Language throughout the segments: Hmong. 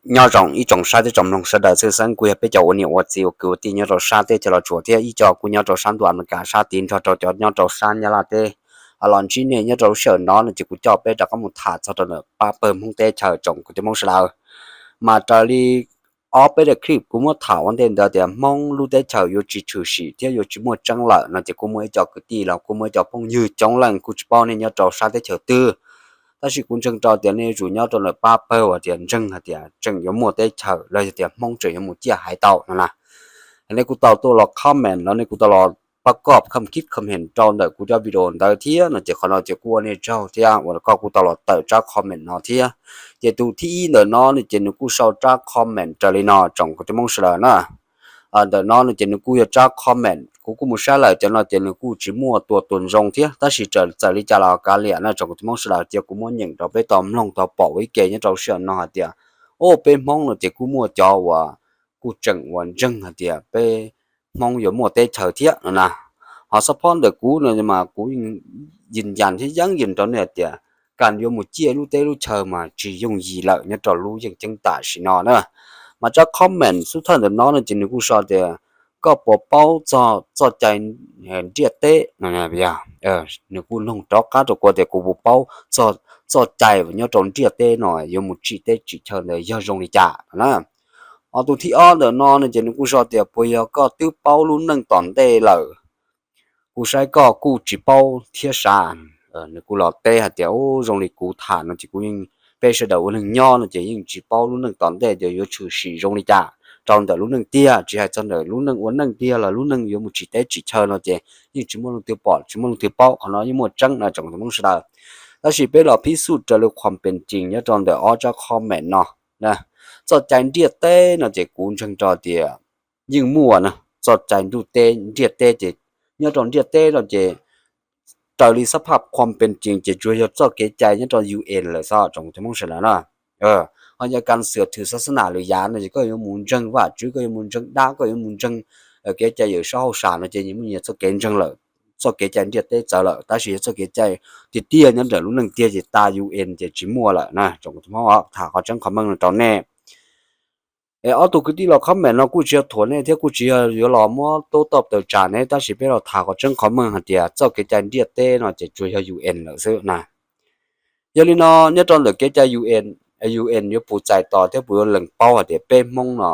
Nyob zoo ib tsoom saib thiab tsoom mloog sawv daws txhua xeeb, kuj yog peb cov ua niam ua txiv ua kwv ua tij nyob rau sab teb chaws Los Tsuas thiab ib co kuj nyob rau sab ntuj Amelikas sab tid nrog rau cov nyob rau sab Nyab Laj teb. Los ntsib nej nyob rau lub sij hawm no no ces kuv coj peb rov qab mus tham txog rau ntawm pab pawg Hmoob teb chaws tsoom kwv tij Hmoob sawv daws. Mas raws li ob peb daim clip kuv muab tham ua ntej ntawd tias Hmoob lub teb chaws yuav tsis tshwm sim thiab yuav tsis muaj tseeb lawm no ces kuj muaj ib co kwv tij los kuj muaj ib co phooj ywg coob leej kuj tsis paub nej nyob rau sab teb chaws twg. Tab sis kuv ntseeg rau tias nej yuav tsum nyob rau ntawm pab pawg uas tias ntseeg hais tias tseem yuav muaj teb chaws los yog tias Hmoob tseem yuav mus ciaj hais tau no na. Nej kuj tau tuaj los comment los nej kuj tau los pab koj kham kib comment rau ntawm kuv cov video ntawd thiab no ces qhov no ces kuj ua nej tsaug thiab uas koj kuj tau los tawm tsab comment no thiab. Ces tus thib ib ntawm no no ces nws kuj sau tsab comment raws li no tsoom kwv tij Hmoob sawv daws na. Ntawm no no ces nws kuj yog tsab comment, kuv kuj mus saib lawm cov no ces nws kuj tsis muaj tua tus zoo thiab, tab sis txawm li cas los kav liam no tsoom kwv tij Hmoob sawv daws cia kuv muab nyeem rau peb tau mloog tau pom ua ib ke nyob rau sij hawm no hais tias, o, peb Hmoob no ces kuj muaj cov uas kuj tseem uas ntseeg hais tias peb Hmoob yuav muaj teb chaws thiab no na. Ho xab phob ntawm kuv no mas kuv yeej yis yas thiab yeeb yees rau nej hais tias, kam yuav mus ciaj lub teb lub chaw mas tsis yooj yim lawm nyob rau lub yeej ceeb tam sim no na. Mas tsab comment xub thawj ntawm no no ces nws kuj sau tias, koj puas paub txog txoj cai ntiaj teb no? Nws kuj nug rov qab rau kuv tias kuv puas paub txoj cai nyob rau ntiaj teb no yuav mus tsim teb tsim chaw ntawd yog zoo li cas no na. Ho tus thib ob ntawm no no ces nws kuj sau tias puas yog koj twb paub lub neej tom ntej lawm, kuv saib koj kuj tsis paub thiab sav. Nws kuj los teb hais tias, u, zoo li kuv tham no ces kuv yeej, peb sawv daws ua neeg nyob no ces yeej tsis paub lub neej tom ntej ces yuav tshwm sim zoo li cas rau ntawm lub neej tiag, tsis hais txog ntawm lub neej ua neej tiag los lub neej yuav mus tsim teb tsim chaw no ces yeej tsis muaj leej twg pom tsis muaj leej twg paub, qhov no yeej muaj tseeb no tsoom kwv tij Hmoob sawv daws. Tab sis peb los phib xuj raws li khuam pees cees nyob rau ntawm ob tsab comment no. Txoj cai ntiaj teb no ces kuv ntseeg rau tias yeej muaj na, txoj cai ntuj teb ntiaj teb ces nyob rau ntiaj teb no ces raws li xab phaj khuam pees cees ces tsuas yog txoj kev cai nyob rau UN lawm xwb tsoom kwv tij Hmoob sawv daws na. Ho yog kas xwm thwm xab xab nam lwm yam no ces koj yuav mus ntseeg Vajtswv, koj yuav mus ntseeg dab, koj yuav mus ntseeg kev cai yawm saub hauj sam no ces nyias muaj nyias txoj kev ntseeg lawm, txoj kev cai ntiaj teb txawv lawm, tab sis yog txoj kev cai tiag tiag nyob ntawm lub neej tiag ces tas UN ces tsis muaj lawm na tsoom kwv tij Hmoob. Tham qhov tseeb qhov meej no rau nej. Es ob tug kwv tij los comment no kuj tsis yog thuam nej thiab kuj tsis yog yuav los muab tub toj tawm tsam nej, tab sis peb los tham qhov tseeb qhov meej hais tias txoj kev cai ntiaj teb no ces tsuas yog UN lawm xwb na. Yog li no nyob rau ntawm kev cai UN, UN yuav puas txais tos thiab puas yuav lees paub hais tias peb Hmoob no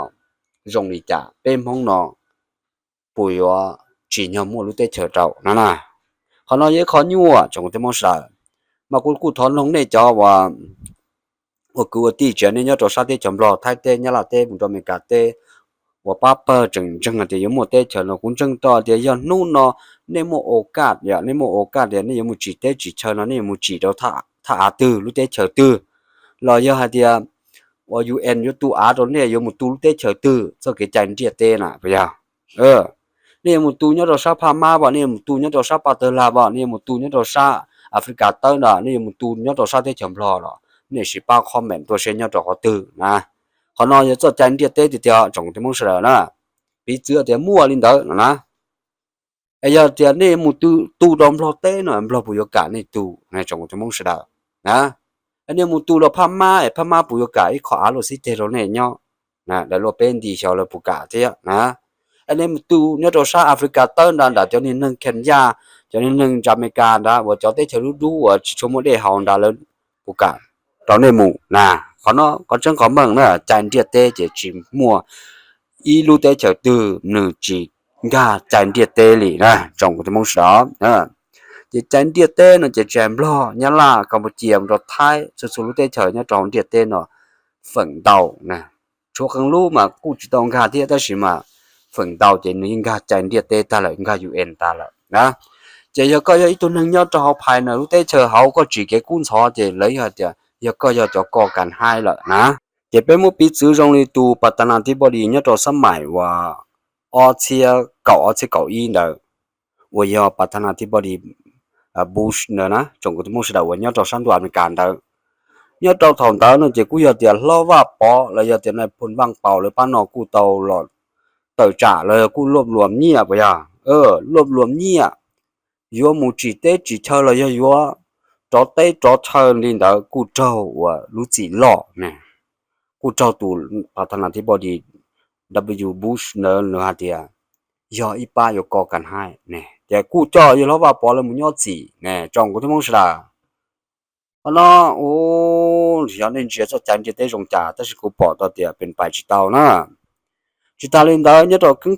zoo li cas, peb Hmoob no puas yuav tsim nyog muaj lub teb chaws rau no na. Qhov no yog ib qho nyuaj tsoom kwv tij Hmoob sawv daws, mas kuv kuj thov noog nej cov uas ua kwv ua tij tsis hais nej nyob rau sab teb chaws Nplog, Thaib teb, Nyab Laj teb mus rau Amelikas teb uas pab pawg tseem ntseeg hais tias yuav muaj teb chaws no, kuv ntseeg tau tias yog hnub no nej muaj o kaj, yog nej muaj o kaj tias nej yuav mus tsim teb tsim chaw no nej yuav mus tsim rau thaj av twg lub teb chaws twg, los yog hais tias uas UN yuav tu av rau nej yuav mus tu lub teb chaws twg txoj kev cai ntiaj teb na puas yog? Nej yuav mus tu nyob rau sab Phaj Mab pom, nej yuav mus tu nyob rau sab Paj Tawg Lag pom, nej yuav mus tu nyob rau sab Africa Tawb ntawd, nej yuav mus tu nyob rau sab teb chaws Nplog los nej sim pab comment tuaj seb nyob rau qhov twg na. Qhov no yog txoj cai ntiaj teb tiag tiag tsoom kwv tij Hmoob sawv daws na. Piv txwv tias muaj li ntawd no na. Es yog tias nej mus tu rau Nplog teb no Nplog puas yuav kam nej tu tsoom kwv tij Hmoob sawv daws na? Nej mus tu rau Phaj Mab es Phaj Mab puas yuav kam ib qho av luaj xib teg rau nej nyob, daim luaj peb nti xyov lawv puas kam thiab na? Nej mus tu nyob rau sab Africa Tawb ntawd nram cov niag neeg Kenya, cov niag neeg Amelikas ntawd uas cov teb chaws dub dub uas tsis tshua muaj dej haus ntawd lawv puas kam rau nej mus na? Qhov no qhov tseeb qhov meej na, cai ntiaj teb ces tsis muaj ib lub teb chaws twg nws tsis nkag cai ntiaj teb li na tsoom kwv tij Hmoob sawv daws. Ces cai ntiaj teb no ces tsis hais Nplog, Nyab Laj, Kampuchia mus rau Thaib, txhua txhua lub teb chaws nyob rau hauv ntiaj teb no feem ntau na, tshuav qee lub mas kuj tsis tau nkag thiab tab sis mas feem ntau ces nws yeej nkag cai ntiaj teb tag lawm, nkag UN tag lawm na. Ces yog koj yog ib tug neeg nyob rau hauv phais na lub teb chaws hauv koj tsim kev kub ntxhov ces lawv yeej hais tias yog koj yog cov koj kas haib lawm na. Ces peb muab piv txwv zoo li tus Pathanathibodi nyob rau xab maim uas ob txhiab kaum ob txhiab kaum ib ntawd, uas yog Pathanathibodi Bush ntawd na tsoom kwv tij Hmoob sawv daws uas nyob rau sab ntuj Amelikas ntawd. Nyob rau thaum ntawd no ces kuj yog tias hlob Vaj Pov los yog tias nais phoo Vaj Paus lawv pab no kuj tau los tawm tsam los yog kuj luaj luam nyiaj puas yog, luaj luam nyiaj yuav mus tsim teb tsim chaw los yog yuav rov teb rov chaw li ntawd kuj raug uas lub txim loj ne, kuj kuj raug tus phas thas nas thib pov dis W Bush ntawd nws hais tias yog ib pab yuav koj kam hais ne, ces kuj coj yawg hlob Vaj Pov lawv mus nyob txim ne, tsoom kwv tij Hmoob sawv daws. Qhov no, u, xyov nej ntsia txoj cai ntiaj teb zoo cas tab sis kuv pom tau tias pes pais tsis tau na. Tsis tas li ntawd nyob rau Keeb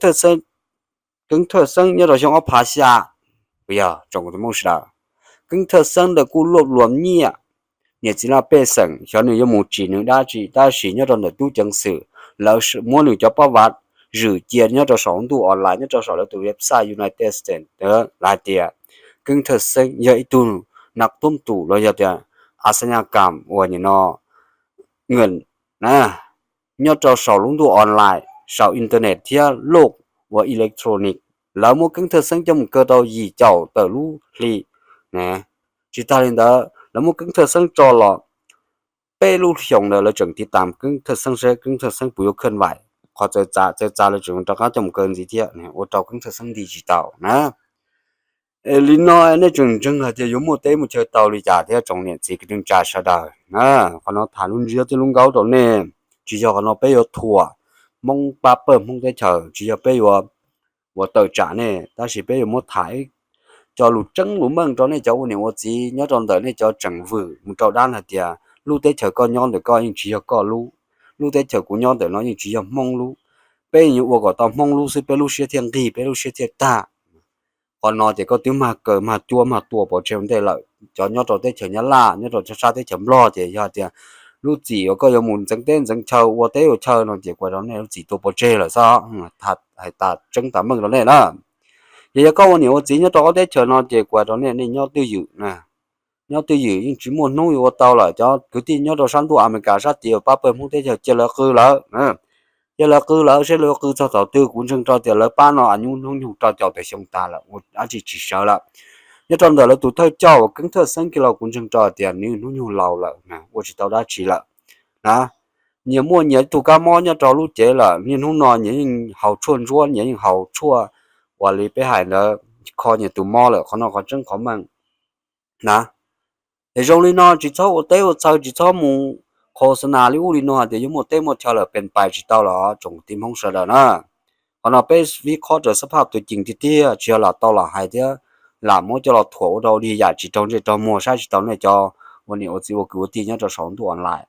Thawj Xeeb nyob rau xyoo ob phav xya, yog tsoom kwv tij Hmoob sawv daws, Keeb Thawj Xeeb ntawd kuj luaj luas nyiaj, niam txiv laj pej xeem xyov nws yuav mus tsim nws dab tsi tab sis nyob rau ntawm tub ceev xwm lawv muab nws cov pab vav zwm cia nyob rau saum ntuj online nyob rau saum lawv tus website United States lawv hais tias Keeb Thawj Xeeb yog ib tug nas tub tus los yog tias a xab nyaj kam uas nim no nws nyob rau saum lub ntuj online, saum internet thiab loj uas electronic. Lawv muab Keeb Thawj Xeeb coj mus kaw tau yim caum tawm lub hli. Tsis tas li ntawd lawv muab Keeb Thawj Xeeb tso los peb lub xyoos ntawd lawv tseem tiv tam Keeb Thawj Xeeb seb Keeb Thawj Xeeb puas yuav khaj vaim, qhov txawv txav txawv txav lawv tseem rov qab coj mus kaw ntxiv thiab, ua rau Keeb Thawj Xeeb nti tsis tau na. Es li no nej tseem ntseeg hais tias yuav muaj teb muaj chaw tau li cas thiab tsoom niam txiv kwv tij neej tsa sawv daws na. Qhov no tham lub ntsiab thiab lub nkaub rau nej, tsis yog qhov no peb yuav thuam Hmoob pab pawg Hmoob teb chaws, tsis yog peb yuav ua tawm tsam nej, tab sis peb yuav muab tham cov lus tseeb lus meej rau nej cov ua niam ua txiv nyob rau ntawm nej cov tseem vwm mus rau dab hais tias lub teb chaws koj nyob ntawm koj yeej tsis yog koj lub, lub teb chaws kuv nyob ntawm no yeej tsis yog Hmoob lub. Peb yuav ua kom tau Hmoob lub xwb peb lub siab thiaj nqig peb lub siab thiaj tag. Qhov no ces koj twb mag kaw mag cuab mag tua pov tseg ua ntej lawm. Cov nyob rau teb chaws Nyab Laj nyob rau sab teb chaws Nplog ces yog tias lub txim uas koj yuav mus ntxeev teb ntxeev chaw ua teb ua chaw no ces kuv rau nej lub txim tuag pov tseg lawm xwb. Hais tas tseeb tas meej rau nej na. Ces yog koj ua niam ua txiv nyob rau ob teb chaws no ces kuv rau nej, nej nyob twj ywm, nyob twj ywm yeej tsis muaj hnub yuav ua tau lawm. Cov kwv tij nyob rau sab ntuj Amelikas sab tid uas pab pawg Hmoob teb chaws cia lawv qw lawm, cia lawv qw lawm seb lawv yuav qw txog thaum twg. Kuv ntseeg rau tias lawv pab no a nyuj hnub nyoog rau caum tawm xyoo tas lawm ua dab tsi tsis sawv lawm. Nyob rau ntawm lawv tus thawj coj uas Keeb Thawj Xeeb kiag los kuv ntseeg rau tias nws hnub nyoog laus lawm ua tsis tau dab tsi lawm na. Nyias muaj nyias tus kab mob nyob rau lub cev lawm, niaj hnub no nyias yeej haus tshuaj ntsuab, nyias yeej haus tshuaj uas li peb hais ntawd, kho nyias tus mob lawm. Qhov no qhov tseeb qhov meej na. Es zoo li no tsis txhob ua teb ua chaw, tsis txhob mus qhos xas nas li ub li no hais tias yuav muaj teb muaj chaw lawm, pes pais tsis tau los tsoom kwv tij Hmoob sawv daws na. Qhov no peb vib qhob raws xab phaj tuam ceeg tiag tiag, tsis yog lam tau los hais thiab lam muab coj los thuam ua rau dig yam tsis raug ntsej raug muag saib tsis taus nej cov ua niam ua txiv ua kwv ua tij nyob rau saum ntuj online.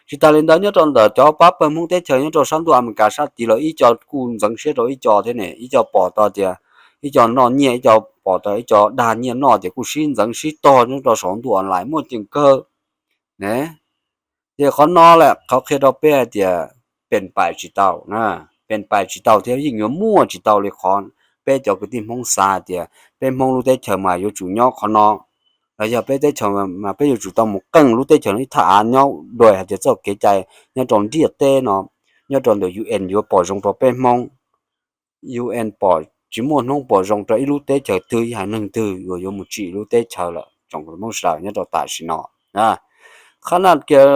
Tsis tas li ntawd nyob rau ntawm cov pab pawg Hmoob teb chaws nyob rau sab ntuj Amelikas sab tid los ib co kuj ntxeev siab rau ib co thiab ne, ib co pom tau tias ib co noj nyiaj, ib co pom tau ib co dag nyiaj noj ces kuj sib ntxeev sib tog nyob rau saum ntuj online muaj ceem kawg ne. Ces qhov no lawm qhov qhia rau peb hais tias pes pais tsis tau, pes pais tsis tau thiab yeej yuav muaj tsis tau li qhov peb cov kwv tij Hmoob xav hais tias peb Hmoob lub teb chaws mas yuav tsum nyob qhov no, los yog peb teb chaws mas peb yuav tsum tau mus qeej lub teb chaws no ib thaj av nyob dua hais tias txoj kev cai nyob rau ntiaj teb no, nyob rau ntawm U N yuav pom zoo rau peb Hmoob. U N pom tsis muaj hnub pom zoo rau ib lub teb chaws twg ib haiv neeg twg uas yuav mus tsim lub teb chaws lawm tsoom kwv tij Hmoob sawv daws nyob rau tam sim no. Qhab naj kiag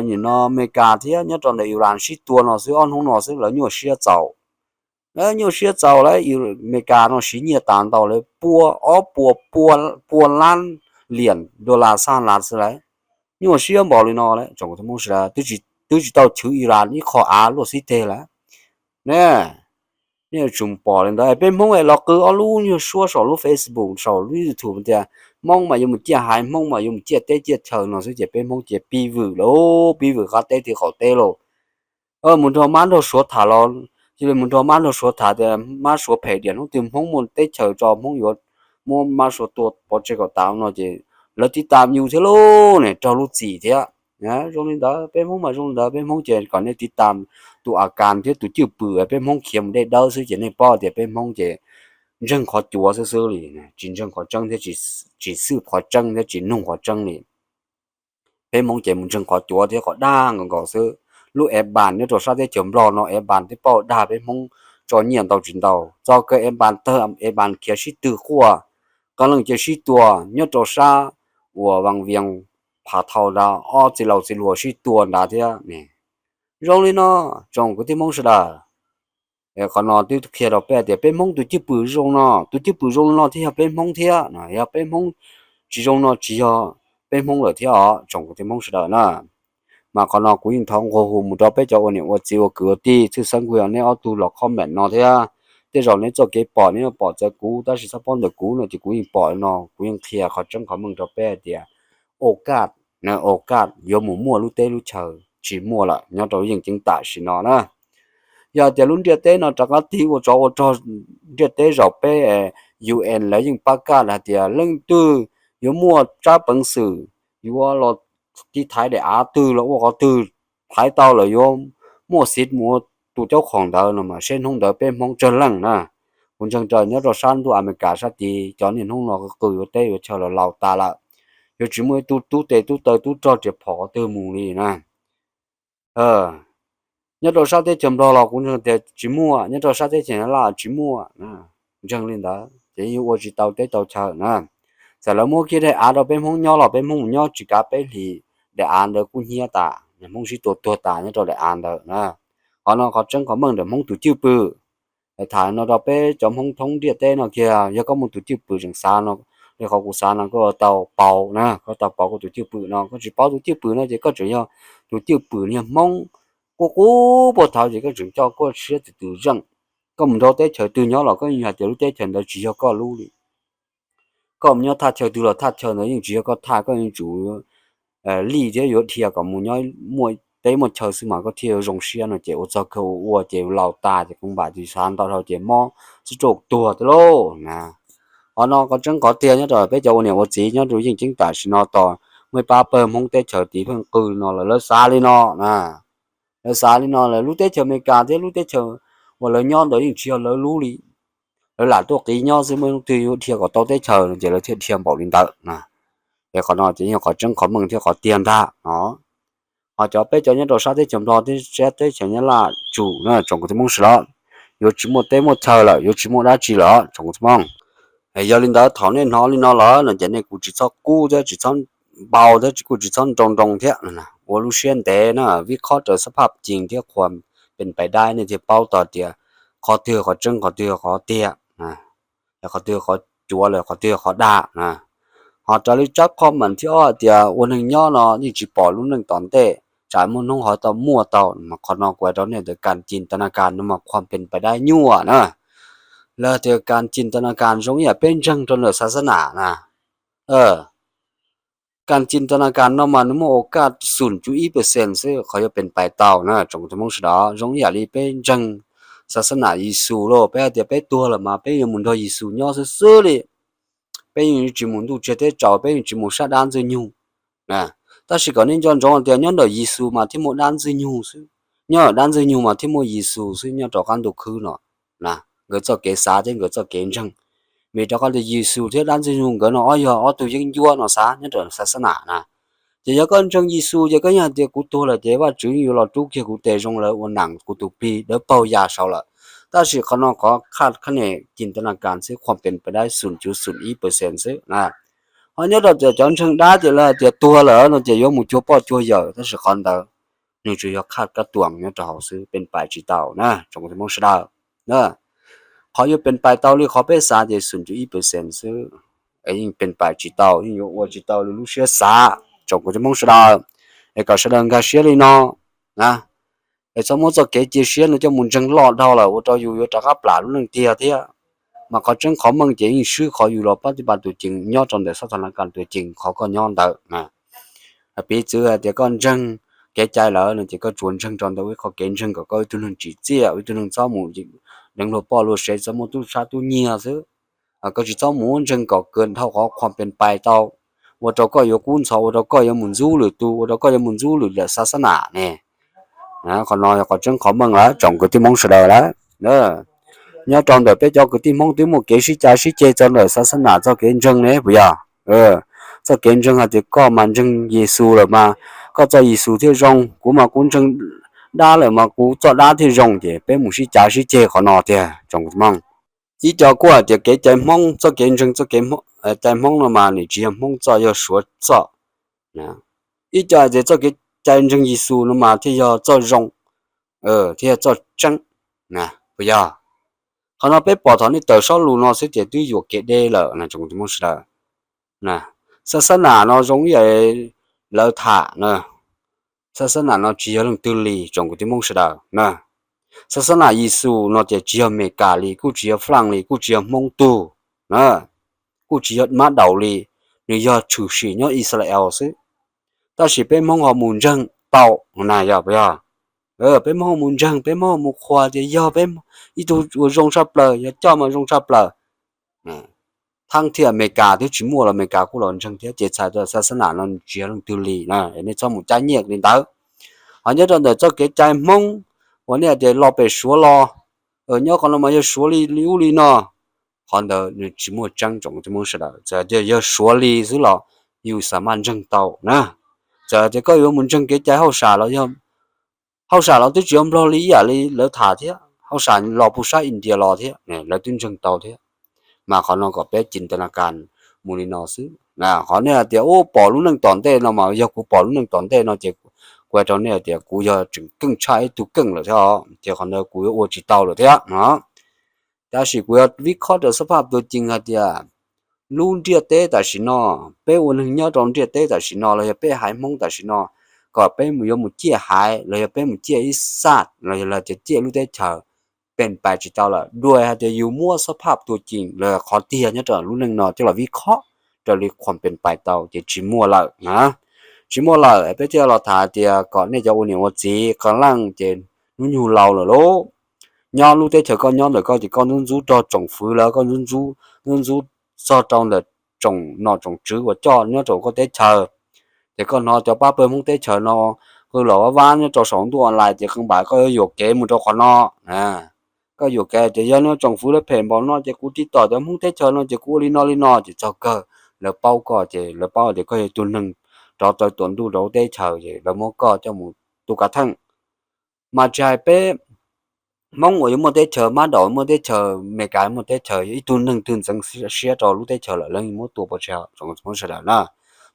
nim no Amelikas thiab nyob rau ntawm Iran sib tua no xwb, ob hnub no xwb lawv nyuaj siab txaus. Lawv nyuaj siab txaus lawm, Amelikas no siv nyiaj tas ntau lawm pua ob pua, pua lab liam dollar xab las xwb lawm. Nyuaj siab npaum li no lawm tsoom kwv tij Hmoob sawv daws, twb tsis tau chwv Iran ib qho av luaj xib teg lawm ne. Nej yuav tsum pom li ntawd, peb Hmoob es los qw ob lub nyuag suab saum lub Facebook saum lub YouTube tias Hmoob mas yuav mus ciaj haiv, Hmoob mas yuav mus ciaj teb ciaj chaw no xwb ces peb Hmoob ces pib vwm lauj, pib vwm qab teb thiab qaum teb lauj. Mus nrog mab nrog suav tham los, cia li mus nrog mab nrog suav tham tias mab suav phem diam, hnub twg Hmoob muaj teb chaws tso Hmoob yuav muab mab suav tua pov tseg kom tas no ces lawv tiv tam yus thiab lauj ne, raug lub txim thiab. Zoo li ntawd peb Hmoob mas zoo li ntawd, peb Hmoob ces kom nej tiv tam tus a kas thiab tus cwj pwm peb Hmoob khiav mus dej dawb xwb ces nej paub tias peb Hmoob ces ntseeg qhov cuav xwb xwb li, tsis ntseeg qhov tseeb thiab tsis xwb qhov tseeb thiab tsis nug qhov tseeb li. Peb Hmoob ces mus ntseeg qhov cuav thiab qhov dag nkaus nkaus xwb. Lub ev npas nyob rau sab teb chaws Nplog no ev npas twb paub dag peb Hmoob tso nyiaj ntau tsis ntau, txog kawg ev npas tawg ev npas khiav sib tw quaj, qee leej cia sib tua nyob rau sab uas Vaj Vias Phav Thau nrad ob txiv laus txiv hluas sib tua nrad thiab ne. Zoo li no tsoom kwv tij Hmoob sawv daws, qhov no twb qhia rau peb tias peb Hmoob tus cwj pwm zoo no, tus cwj pwm zoo li no thiaj yog peb Hmoob thiab, yog peb Hmoob tsis zoo no tsis yog peb Hmoob lawm thiab os tsoom kwv tij Hmoob sawv daws na. Mas qhov no kuv yeej thov nqua hu mus rau peb cov ua niam ua txiv ua kwv ua tij, tshwj xeeb kuj yog neb ob tug los comment no thiab. Tej zaum neb txoj kev pom neb pom txawv kuv, tab sis txhob paub ntawm kuv no ces kuv yeej pom no, kuv yeej qhia qhov tseeb qhov meej rau peb hais tias, au kaj, au kaj yuav mus muaj lub teb lub chaw tsis muaj lawm nyob rau lub yeej ceeb tam sim no na. Yog tias lub ntiaj teb no rov qab tig ua tsov ua rog, ntiaj teb zaum peb, UN lawv yeej pab kaj hais tias leej twg yuav muaj tsab peev xwm yuav los tiv thaiv daim av twg los ua qhov twg thaiv tau lawm yuav muaj xiv mus ua tus caub khoom ntawd no mas seb hnub ntawd peb Hmoob tsawg leej na. Kuv ntseeg raws nyob rau sab ntuj Amelikas sab tid cov niaj hnub no qw yuav teb yuav chaw los laus tas lawm, yuav tsis muaj ib tug tub tes tub taw tub rog riam phom qhov twg mus li na. Nyob rau sab teb chaws Nplog los kuv ntseeg tias tsis muaj, nyob rau sab teb chaws Nyab Laj tsis muaj. Ntseeg li ntawd ces yuav ua tsis tau teb tau chaw na. Txawm lawv muab kiag daim av rau peb Hmoob nyob los peb Hmoob mus nyob tsis kav peb hlis, daim av ntawd kuj hnyiab tas, Hmoob sib tua tuag tas nyob rau daim av ntawd na. Qhov no qhov tseeb qhov meej ntawm Hmoob tus cwj pwm. Tham no rau peb cov Hmoob thoob ntiaj teb no kiag, yog koj muaj tus cwj pwm tseem xav no, li qhov kuv xav no koj tau pauv na, koj tau pauv koj tus cwj pwm no. Koj tsis paub tus cwj pwm no ces koj tseem yog tus cwj pwm niag Hmoob qub qub puag thaud ces koj tseem coj koj siab tus tus zeej. Koj mus nrau teb chaws twg nyob los koj yeej hais tias lub teb chaws ntawd tsis yog koj lub li. Koj mus nyob thaj chaw twg los thaj chaw ntawd yeej tsis yog koj thaj, koj yeej tsum lij thiab yuav dhia kom mus nyob muaj teb muaj chaw xwb mas koj thiaj yuav zoo siab no ces ua txog kawg ua ua ces laus tas ces koom npam tis xav ntau dhau ces mob xwb rau tuag tiag lauj na. Qhov no qhov tseeb qhov tiag nyob rau peb cov ua niam ua txiv nyob rau yeej ceeb tam sim no tos muaj ib pab pawg Hmoob teb chaws tid pheej qw no lawm, lawv xav li no na. Lawv xav li no lawm, lub teb chaws Amelikas thiab lub teb chaws uas lawv nyob ntawd yeej tsis yog lawv lub li. Lawv lam tuaj qiv nyob xwb, muaj hnub twg yuav dhia kom tau teb chaws no ces lawv thiaj dhia npaum li ntawd na. Es qhov no ces yog qhov tseeb qhov meej thiab qhov tiag ntag no. Ho cov peb cov nyob rau sab teb chaws Nplog thiab sab teb chaws Nyab Laj tsum na tsoom kwv tij Hmoob sawv daws, yuav tsis muaj teb muaj chaw lawm, yuav tsis muaj dab tsi lawm tsoom kwv tij Hmoob. Yog li ntawd thaum nej hnov li no lawm no ces nej kuj tsis txhob kub thiab tsis txhob npau thiab kuj tsis txhob nroo nroo thiab, ua lub siab ntev na, vij qhob raws xab phaj cees thiab qhuas pees pais daib nej thiaj paub tau tias qhov twg qhov tseeb qhov twg qhov tiag, qhov twg qhov cuav lawm qhov twg qhov dag na. Ho raws li tsab comment thib ob hais tias ua neeg nyob no yeej tsis pom lub neej tom ntej, tsam muaj hnub ho tau muaj tau, mas qhov no kuv hais rau nej tias kas cin tas na kas no mas qhuas pees pais daib nyuaj na. Lawv tias kas cin tas na kas zoo ib yam peb ntseeg rau ntawm xav xab nam na. Kas cin tas na kas no mas nws muaj ua kaj xum cuv ib percent xwb qhov yuav pees pais tau na tsoom kwv tij Hmoob sawv daws, zoo ib yam li peb ntseeg xav xab nam Yexus lauj, peb hais tias peb tuag lawm mas peb yuav mus nrog Yexus nyob xwb xwb li. Peb yeej tsis mus ntuj tsis teb tsaus, peb yeej tsis mus sab dab Ntxwg Nyoog. Tab sis kom nej nco ntsoov tias nyob ntawm Yexus mas thiaj muaj dab Ntxwg Nyoog xwb, nyob ntawm dab Ntxwg Nyoog mas thiaj muaj Yexus xwb nyob rau qab ntuj khwb no. Nkawd txoj kev xav thiab nkawd txoj kev ntseeg, vim rau qhov tias Yexus thiab dab Ntxwg Nyoog nkawd no ob yog ob tug yeeb ncuab no xav nyob rau xav xab nam na. Ces yog koj ntseeg Yexus ces koj yeej hais tias kuv tuag lawm ces Vajtswv yeej yuav los rub kiag kuv tes zoo lawv ua nam kuv tus plig dawb paug ya saud lawm. Tab sis qhov no qhov khaj khab ne cin tas na kas xwb, qhuas pees pais daib xum cuv xum ib percent xwb na. Ho nyob rau tias cov ntseeg dab ces lawv hais tias tuag lawm no ces yuav mus cuag poj cuag yawm, tab sis qhov ntawd nws tsuas yog khaj kab tuas nyob rau hauv xwb, pees pais tsis tau na tsoom kwv tij Hmoob sawv daws. Qhov yuav pees pais tau li qhov peb xav ces xum cuv ib percent xwb, yeej pees pais tsis tau, yeej yuav ua tsis tau li lub siab xav tsoom kwv tij Hmoob sawv daws. Es kom sawv daws nkag siab li no na. Es txhob muab txoj kev cia siab no coj mus ntseeg loj dhau lawm ua rau yus yuav rov qab plam lub neej tiag thiab. Mas qhov tseeb qhov meej ces yeej swb qhov yus los pab tij pa tus cees nyob rau ntawm xab thas na kas tus cees qhov koj nyob ntawd na. Piv txwv hais tias koj ntseeg kev cai lawm no ces koj tsuas ntseeg rau ntawm ib qho kev ntseeg kom koj ib tug neeg tsim txiaj, ib tug neeg txhob mus deev luag poj luag sev, txhob muaj tub sab tub nyiag xwb. Koj tsis txhob mus ntseeg kom kawg dhau qhov qhuas pees pais tau, ua rau koj yuav kub ntxhov, ua rau koj yuav mus ntxub lwm tus, ua rau koj yuav mus ntxub lwm daim xav xab nam ne. Qhov no yog qhov tseeb qhov meej lawm tsoom kwv tij Hmoob sawv daws lawm. Nyob rau ntawm peb cov kwv tij Hmoob twb muaj kev sib cav sib ceg txog ntawm xav xab nam txoj kev ntseeg ne puas yog? Txoj kev ntseeg hais tias koj mas ntseeg Yexus lawm mas koj txoj Yexus thiaj zoo, kuv mas kuv ntseeg dab lawm mas kuv txoj dab thiaj zoo, ces peb mus sib cav sib ceg qhov no tiag tsoom kwv tij Hmoob. Ib co kuj hais tias kev cai Hmoob, txoj kev ntseeg txoj kev cai Hmoob no mas nws tsis yog Hmoob txoj, yog Suav txoj. Ib co hais tias txoj kev cai ntseeg Yexus no mas thiaj yog txoj zoo, thiaj yog txoj tseeb, puas yog? Qhov no peb pom thaum nej tawm sob lus no xwb ces twb yuam kev deb lawm na tsoom kwv tij Hmoob sawv daws. Xav xab nam no zoo ib yam lawv tham na, Xab xab nam no tsis yog leej twg li tsoom kwv tij Hmoob sawv daws na. Xab xab nam Yexus no ces tsis yog Amelikas li, kuj tsis yog Flaaj li, kuj tsis yog Hmoob tug na, kuj tsis yog mab daum li, nws yog tshwm sim nyob Israel xwb. Tab sis peb Hmoob ho mus ntseeg tau na, yog puas yog? Peb Hmoob ho mus ntseeg, peb Hmoob ho mus qhuas tias yog peb ib tug uas zoo tshaj plaws, yog coj mas zoo tshaj plaws. Thaab thiab Amelikas twb tsis muaj los Amelikas kuj los ntseeg thiab, ces txhais tau xab xab nam no tsis yog leej twg li na, nej txhob mus cab nyiaj li ntawd. Ho nyob rau ntawm txoj kev cai Hmoob uas nej hais tias los pem Suav los, nyob qhov no mas yog Suav li li ub li no, qhov ntawd nws tsis muaj tseeb tsoom kwv tij Hmoob sawv daws. Txawm tias yog Suav li xwb los yus xav maj ntseeg tau na. Txawm tias koj yuav mus ntseeg kev cai hauj sam los yog, hauj sam los twb tsis yog Nplog li ib yam li lawv tham thiab, hauj sam los puag sab India los thiab, lawv twb ntseeg tau thiab. Mas qhov no kom peb cis tas na kas mus li no xwb. Qhov nej hais tias ub pom lub neej tom ntej no mas yog kuv pom lub neej tom ntej no ces kuv hais rau nej hais tias kuv yog tseem keej tshaj ib tug keej lawm thiab os, ces qhov ntawd kuv yuav ua tsis tau lawm thiab no. Tab sis kuv yuav vib khob rau xab phaj tuag cees hais tias lub ntiaj teb tam sim no, peb ua neeg nyob rau ntiaj teb tam sim no los yog peb haiv Hmoob tam sim no, kom peb mus yuav mus ciaj haiv los yog peb mus ciaj ib xaj los yog tias ciaj lub teb chaws, pes pais tsis tau lawm. Dua hais tias yus muab xab phaj tuag cees los qhov tiag nyob rau lub neej no coj los vib khob raws li qhuas pes pais tau ces tsis muaj lawm na. Tsis muaj lawm peb thiaj los tham tias kom nej cov ua niam ua txiv qee leej ces hnub nyoog laus lawm lauj, nyob lub teb chaws koj nyob ntawm koj ces koj ntxub ntxub rau tsoom fwv lawv, koj ntxub ntxub txog rau ntawm tsoom nom tsoom tswv uas coj nyob rau koj teb chaws. Ces koj hnov cov pab pawg Hmoob teb chaws no qw los vab vab nyob rau saum ntuj online ces qee npaum koj yuam kev mus rau qhov no. Koj yuam kev tias yog no tsoom fwv lawv phem npaum no ces kuv tiv tom cov Hmoob teb chaws no ces kuv ua li no li no ces txog kawg lawv paub koj ces lawv paub tias koj yog tus neeg rov taw tuam ntuj rau lub teb chaws ces lawv muab koj coj mus tu kav theej. Mas tsis hais peb Hmoob uas yuav muaj teb chaws, mab daum muaj teb chaws, Amelikas muaj teb chaws, ib tug neeg twg ntxeev siab rau lub teb chaws lawm lawv muab tua pov tseg tsoom Hmoob sawv daws na.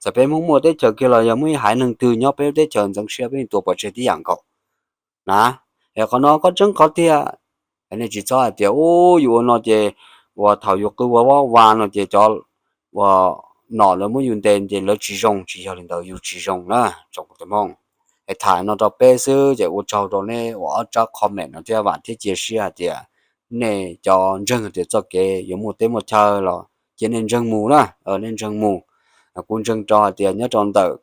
Txawm peb Hmoob muaj teb chaws kiag los yog muaj ib haiv neeg twg nyob peb lub teb chaws ntxeev siab peb tua pov tseg tib yam nkaus na. Es qhov no qhov tseeb qhov tiag, nej tsis txhob hais tias ub yus ua no ces uas thaum yus qw ua vab va no ces cov uas nom lawv muab yus ntes ces lawv tsis zoo, tsis yog li ntawd, yus tsis zoo na tsoom kwv tij Hmoob. Es tham no rau peb xwb ces ua tsaug rau nej uas ob tsab comment no thiab vam thiab cia siab hais tias nej cov ntseeg hais tias txoj kev yuav muaj teb muaj chaw los cia nej ntseeg mus na, nej ntseeg mus. Kuv ntseeg rau hais tias nyob rau ntawm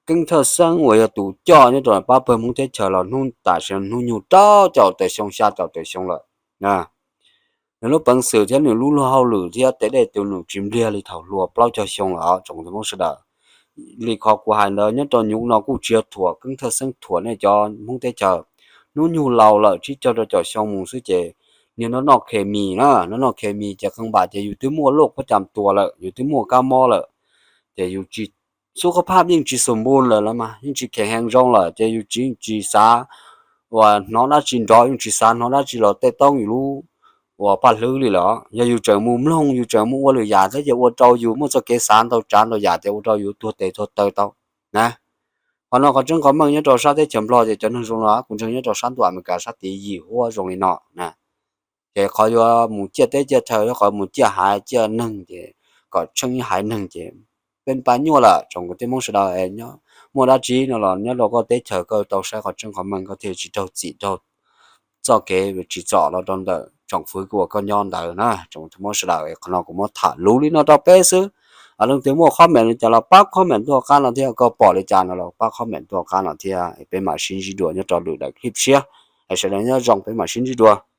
Keeb Thawj Xeeb uas yog tus coj nyob rau pab pawg Hmoob teb chaws los hnub tam sim no hnub nyoog rau caum tawm xyoo xya caum tawm xyoo lawm. Nws lub peev xwm thiab nws lub luag hauj lwm thiab tej dej tus nws tsis npliag li thaum hluas plaub caug xyoo lawm tsoom kwv tij Hmoob sawv daws. Li qhov kuv hais ntawd nyob rau nyuv no kuj tsis yog thuam Keeb Thawj Xeeb, thuam nej cov Hmoob teb chaws. Hnub nyoog laus lawm tsib caug rau caum xyoo mus xwb ces niag no noj khes mis na, no noj khes mis ces qee npaum ces yus twb muaj loj pob cas tua lawm, yus twb muaj kab mob lawm, ces yus tsis, xub qhov phaj yeej tsis xum npu lawm los mas yeej tsis khem heev zoo lawm ces yus tsis, tsis xav uas hnov dab tsi nrov, yeej tsis xav hnov dab tsi los tej toob yus lub uas paj hlwb li lawm. Yog yus tseem mus mloog, yus tseem mus ua lwm yam thiab ces ua rau yus muaj txoj kev xav ntau tsav ntau yam ces ua rau yus tuag tes tuag taw tau na. Qhov no qhov tseeb qhov meej nyob rau sab teb chaws Nplog ces cov neeg zoo no kuv ntseeg nyob rau sab ntuj Amelikas sab tid yim huab zoo li no na. Ces qhov yuav mus ciaj teb ciaj chaw, qhov mus ciaj haiv ciaj neeg ces kom tsheej ib haiv neeg ces peb pab nyuaj lawm tsoom kwv tij Hmoob sawv daws. Muaj dab tsi no los nyob rau koj teb chaws koj tau saib qhov tseeb qhov meej koj thiaj tsis raug txim raug txoj kev tsim txom los rau ntawm tsoom fwv uas koj nyob ntawd na tsoom kwv tij Hmoob sawv daws. Qhov no kuv muab tham luv li no rau peb xwb. Leej twg muaj comment li cas los pab comment tuaj qab no thiab, koj pom li cas no los pab comment tuaj qab no thiab, peb mam sib ntsib dua nyob rau lwm daim clip tshiab. Sawv daws nyob zoo, peb mam sib ntsib dua.